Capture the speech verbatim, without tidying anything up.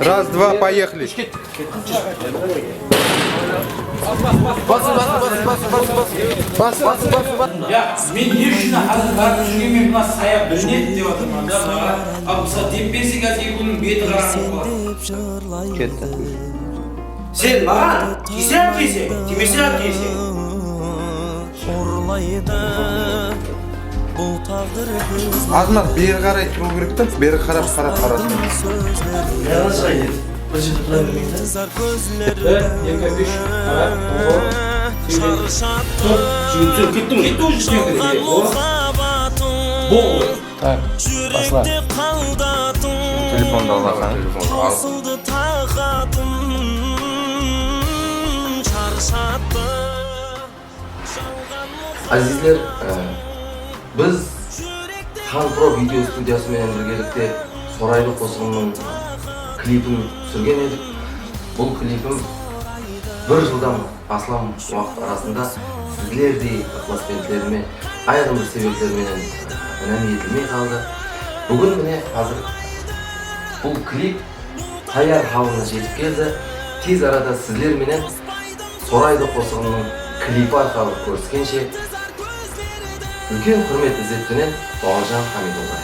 Раз, два, поехали. Bas, bas, bas, bas, bas, bas. Bas, bas, bas, bas. Ya, men ne ushın házir barıp júrgenmen, mına saya bilinedi dep atırman da, maǵan. Al, mısal, dep bersek, házirgi kúnniń beti qarańǵı bolıp qaladı. Ketti. Sen maǵan tiyseń-aq tiyseń, tiymeseń-aq tiyseń. Urlaydı bul táǵdir bizdi. Azmat, beri qaray turıw kerek ta, beri qarap, qarap, qarap. Birinshi qayt et. Bir jerde tura bermeydi. Bitti, eki, úsh, qara, oho. Tur, jigit, tur, kettiń. Ketti, уже, sen kettiń. Oho. Boldı. Tak, basla. Telefondı al, basań. Telefondı al. Azizler, e, biz Xan Pro video studiyası menen birgelikte Soraylı qosıǵınıń klipin túsirgen edik. Bul klipim bir jıldan aslam waqıt arasında sizlerdey ıqlasbentlerime ayırım bir sebepler menen inam etilmey qaldı. Búgin mine házir bul klip tayar halına jetip keldi. Tez arada sizler menen Soraylı qosıǵınıń klipi arqalı kóriskenshe, úlken húrmet izzet penen Muǵaljan Hamidulla.